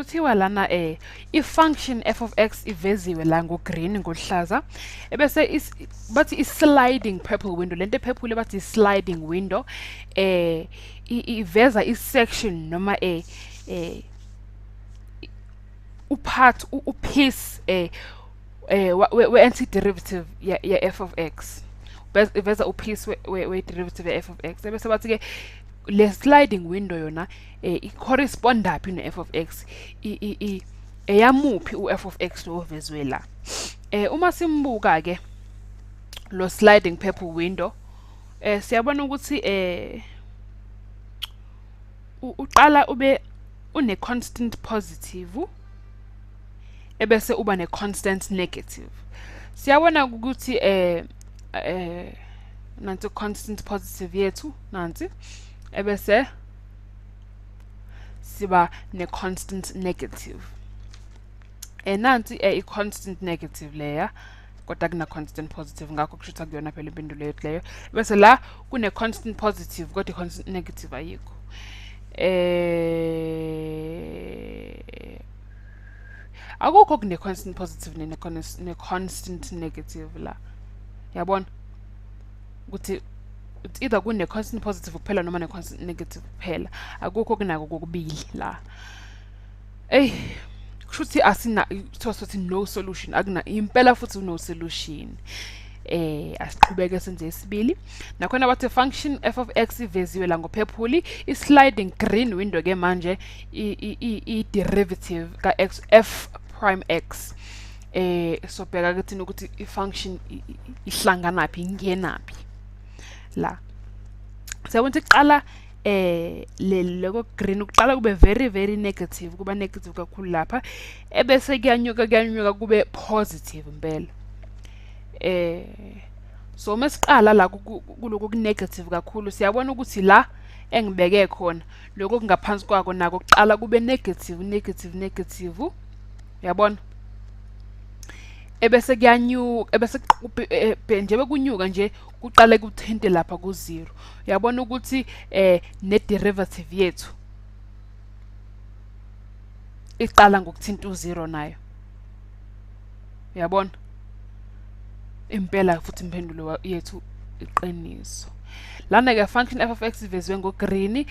Kuthiwa lana i-function f of x iveziwe la ngo-green, ngoluhlaza, ebese bathi i-sliding purple window, lento ephephule bathi i-sliding window, iveza i-section noma upart, upiece we-antiderivative ya f of x, iveza upiece we-derivative ya f of x. Ebese bathi ke le sliding window yona i-corresponda phi no-f of x, eyamuphi u-f of x lo ovezwe la. Uma simbuka ke lo sliding purple window, siyabona ukuthi uqala ube une constant positive, ebese uba ne constant negative. Siyabona ukuthi nansi constant positive yethu, nansi, ebese siba ne constant negative. Nansi i constant negative leya, kodwa kuna constant positive, ngakho kusho ukuthi akuyona phela impendulo yethu leyo. Bese la kune constant positive kodwa i constant negative ayikho. Akukho kune constant positive ne constant negative la. Yabona ukuthi it's either kune constant positive kuphela noma ne constant negative kuphela, akukho kunako kokubili la. Ey, kusho ukuthi asina, kuthiwa sothi no solution, akuna impela futhi no solution. Asiqhubeke senze isibili. Nakhona bathi function f of x iveziwe la ngophephuli, i-sliding green window ke manje i-derivative ka x, f prime x. Sobheka ke thina ukuthi i-function ihlanganaphi, ingenaphi la. Siyabona ukuthi kuqala le loko green kuqala kube very very negative, kuba negative kakhulu lapha, ebese kuyanyuka kuyanyuka kube positive impela. So masiqala la kuloko ku negative kakhulu, siyabona ukuthi la engibeke khona lokho kungaphansi kwako nako kuqala kube negative negative negative, uyabona, ebese kuyanyuka, ebese nje bekunyuka nje kuqale kuthinte lapha ku 0. Uyabona ukuthi ne derivative yethu iqala ngokuthinta u0 nayo. Uyabona impela futhi impendulo yethu iqiniso. Lana ke function f of x ivezwe ngo green,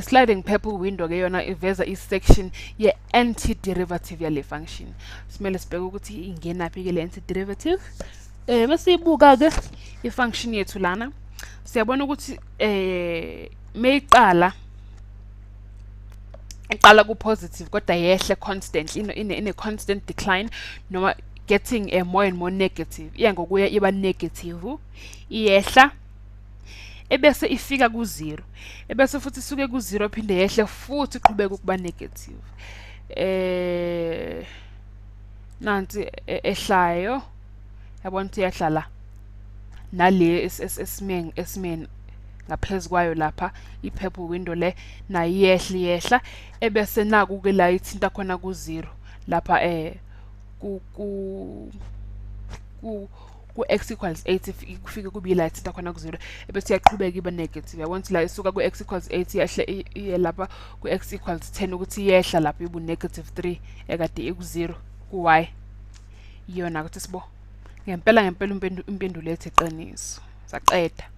sliding purple window ke yona iveza i-section ye antiderivative yale function. Simele sibheke ukuthi ingenaphi ke le antiderivative. Masibuka ke i-function yethu lana, siyabona ukuthi meyiqala iqala ku positive kodwa yehle constantly, in a constant decline noma getting a more and more negative, iya ngokuya iba negative, iyehla ebese ifika ku 0, ebese futhi isuke ku 0 phinde yehle futhi iqhubeke ukuba negative. Nansi ehlayo, yabona ukuthi iyehla la nale esimeni ngaphezulu kwayo lapha i-purple window le nayo iyehla iyehla, ebese naku ke la ithinta khona ku 0 lapha ku ku ku ku x equals 8, kufike kube la ithinta khona ku 0, ebese iyaqhubeka iba negative. Yabona ukuthi la isuka ku x equals 8 iyahle iye lapha ku x equals 10, ukuthi iyehla lapha ibu negative 3 ekade iku 0 ku y. Iyona ukuthi sibo ngempela ngempela impendulo yethu iqiniso. Saqeda.